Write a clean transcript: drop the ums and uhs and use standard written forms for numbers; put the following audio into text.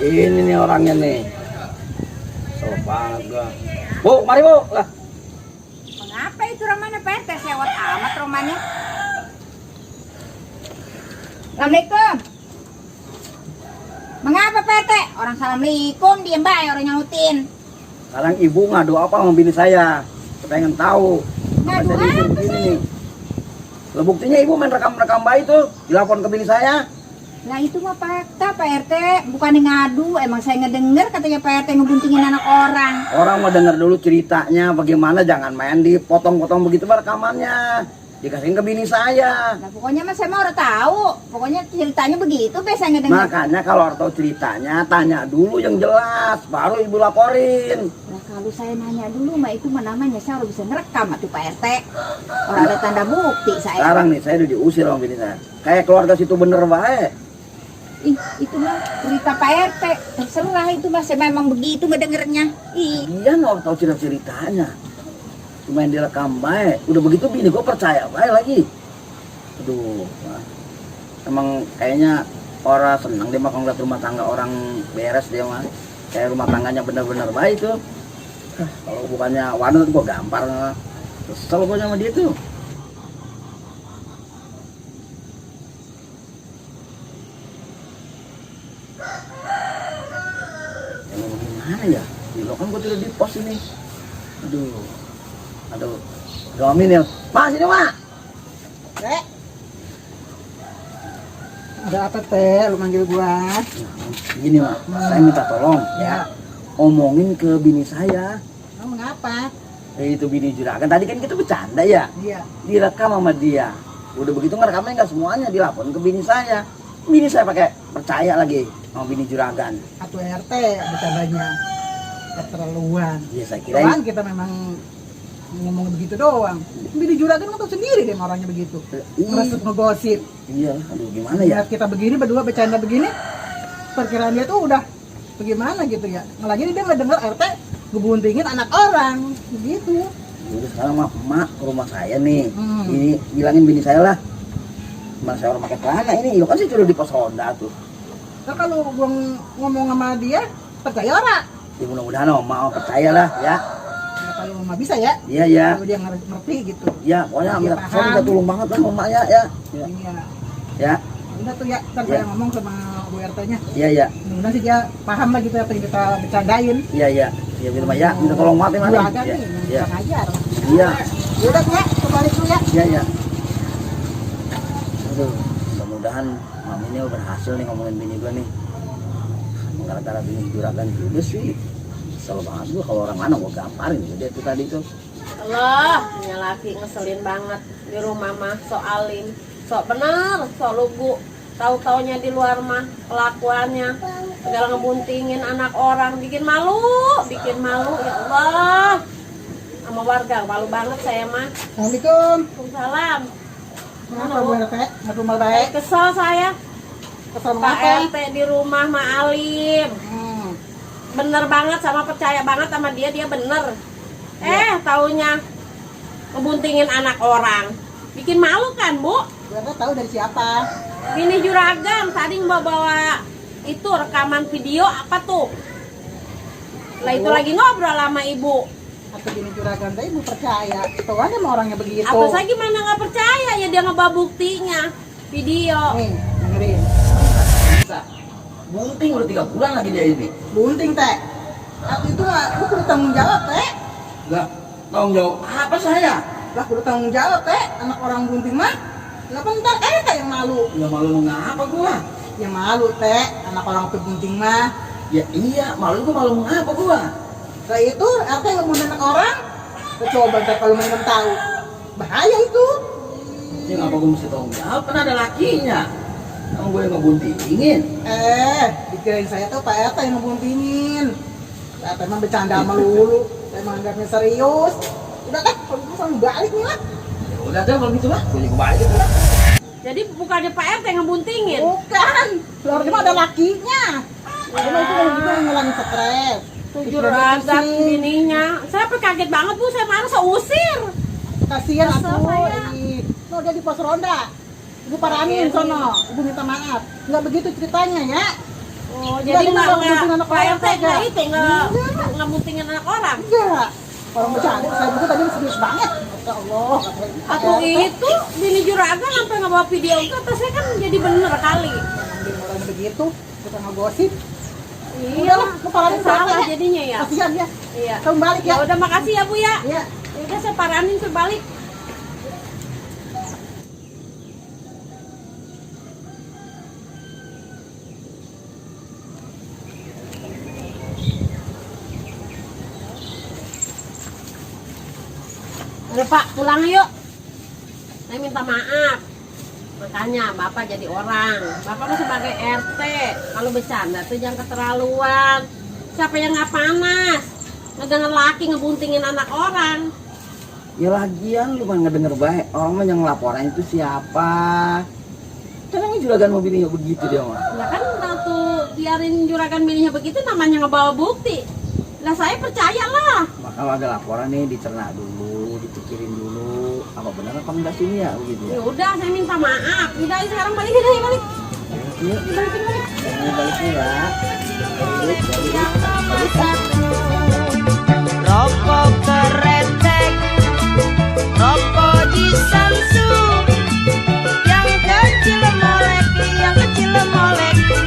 Ini nih orangnya nih. So banget gua. Bu, mari bu. Lah. Mengapa itu rumahnya Pak RT? Sewot amat rumahnya. Assalamualaikum. Mengapa Pak RT? Orang assalamualaikum diem bae orang nyautin. Sekarang ibu ngadu apa sama bini saya? Pengen tahu. Ngadu Apa jadi apa begini sih? nih? Lah buktinya ibu main rekam bayi tuh, dilapor ke bini saya. Nah itu mah fakta Pak RT, bukan ngadu. Emang saya ngedenger katanya Pak RT ngebuntingin anak orang. Orang mau denger dulu ceritanya bagaimana, jangan main dipotong-potong begitu rekamannya. Dikasihin ke bini saya. Nah pokoknya mah saya mah udah tahu. Pokoknya ceritanya begitu Pak, saya ngedenger. Makanya kalau orang tahu ceritanya, tanya dulu yang jelas, baru ibu laporin. Nah kalau saya nanya dulu mah itu mah namanya saya harus bisa ngerekam atuh Pak RT. Orang ada tanda bukti saya. Sekarang nih saya udah diusir sama bini saya. Kayak keluarga situ bener baik. Ih, itu mah cerita Pak RT. Terserah itu mah, saya memang begitu ngedengernya. Ih, Iya orang tahu ceritanya. Cuma yang direkam baik. Udah begitu bini gue percaya baik lagi. Aduh, wah. Emang kayaknya orang senang dia mah kalau ngeliat rumah tangga orang beres dia mah. Kayak rumah tangganya bener-bener baik tuh. Kalau bukannya waduh gue gampar. Kesel gue sama dia tuh. Gimana ya? Lo kan gue tidak di pos ini. Aduh. Amin ya. Mas ini mak. Teh. Ada apa teh? Lu manggil gua? Gini mak, saya minta tolong ya. Omongin ke bini saya. Kamu mengapa? Itu bini juragan. Tadi kan kita bercanda ya. Iya. Direkam sama dia. Udah begitu ngerekamnya nggak semuanya, dilaporin ke bini saya. Bini saya pakai percaya lagi sama bini juragan. Atau RT bercandanya keterlaluan. Iya saya Kebetulan kirain. kita memang ngomong begitu doang. Bini juragan kan tahu sendiri deh orangnya begitu. Terus ngegosip. Iya, aduh gimana ya? Lihat kita begini berdua bercanda begini, perkiraan dia tuh udah bagaimana gitu ya. Lagi dia nggak dengar RT ngebuntingin anak orang begitu. Udah sekarang mah emak ke rumah saya nih. Hmm. Ini bilangin bini saya lah. Mas saya orang pakai celana ini, lo kan sih sudah di pos ronda tuh. Ntar kalau gua ngomong sama dia percaya ora? Ya mudah-mudahan mau percaya lah ya. Ya, kalau mah bisa ya. Iya ya. Kalau dia ngerti gitu. Ya pokoknya Dia minta paham. saya minta tolong banget lah sama emak ya. Ya. Iya. Ya. Udah tuh ya, ntar Iya. saya ngomong sama Bu RT-nya. Iya ya. Mudah-mudahan sih dia paham lah gitu apa yang kita bercandain. Iya ya. Ya minta ya, minta tolong banget ya. Juragan Iya. nih, Iya. kurang ajar. Iya. Yaudah ya, kembali dulu ya. Iya ya. Aduh, mudah-mudahan mami ini berhasil nih ngomongin bini gua nih. Gara-gara bini juragan juga sih. Kesel banget gua kalau orang mana gua gamparin dia tuh tadi tuh. Allah, punya laki ngeselin banget di rumah mah, sok alim, sok bener, sok lugu. Tahu-taunya di luar mah kelakuannya segala ngebuntingin anak orang, bikin malu ya Allah. Sama warga malu banget saya mah. Assalamualaikum. Waalaikumsalam. Kenapa Bu RT? Ngatur mal baik? Kesel saya, Kesel Pak mengapa? RT di rumah mah alim, bener banget sama percaya banget sama dia bener. Taunya ngebuntingin anak orang, bikin malu kan Bu? Bu RT tahu dari siapa? Bini juragan tadi bawa itu rekaman video apa tuh? Lah itu lagi ngobrol sama ibu. Atau bini juragan tadi ibu percaya? Tahu aja sama orangnya begitu. Apa saya gimana nggak percaya ya, dia ngebawa buktinya video. Nih, dengerin. Bunting udah 3 bulan lagi dia ini. Bunting teh. Aku itu lah, aku kudu tanggung jawab teh. Enggak tanggung jawab apa saya? Lah kudu tanggung jawab teh. Anak orang bunting mah. Kenapa ntar teh yang malu? Ya malu mengapa gua? Ya malu teh. Anak orang bunting mah. Ya iya, malu gua malu mengapa gua? Kayak itu RT ngomongin anak orang. Coba ntar kalau mereka tahu. Bahaya itu. Ya ngapa gua mesti tanggung jawab? Kan ada lakinya. Kamu gue yang ngebuntingin. Dikirain saya tuh Pak RT yang ngebuntingin. Pak RT emang bercanda melulu. Saya emang anggapnya serius. Udah kan, kalau gitu sama balik nih lah. Ya udah deh kalau gitu lah, gue juga balik lah. Jadi bukannya Pak RT yang ngebuntingin? Bukan, keluar cuma ada lakinya. Cuma itu yang juga yang ngilangin stres. Juragan bininya. Saya kaget banget Bu, saya marah, saya usir. Kasihan Kesel aku. saya. Tuh dia di pos ronda. Ibu paranin sono, ibu minta maaf. Nggak begitu ceritanya ya. Oh, jadi Enggak, nggak buntingin anak Pak orang, RT nggak enggak. itu nggak buntingin anak orang. Enggak. Orang bercanda, saya juga tadi serius banget. Ya Allah, katanya. Aku itu bini juragan sampai nggak bawa video ke atas saya kan jadi bener kali. Jangan orang begitu, kita ngegosip. Iya, Udahlah, kepalanya salah sakit ya. jadinya ya. Kasihan ya. Iya. Kamu balik Ya ya. udah makasih ya Bu ya. Iya. Ya udah saya paranin saya balik. Udah Pak, pulang yuk. Saya minta maaf. Makanya Bapak jadi orang. Bapak kan sebagai RT. Kalau bercanda tuh jangan keterlaluan. Siapa yang nggak panas? Ngedenger laki ngebuntingin anak orang. Ya lagian lu mah ngedenger baik. Orang mah yang laporan itu siapa? Kan yang juragan mobilnya begitu dia mah. Ya kan tuh biarin juragan milihnya begitu namanya ngebawa bukti. Lah saya percayalah. Maka kalau ada laporan nih dicerna dulu, dipikirin dulu. Apa benar apa enggak sini ya begitu ya? Ya udah saya minta maaf. Udah sekarang balik balik. Yuk, balik nih lah. Balik. Ya,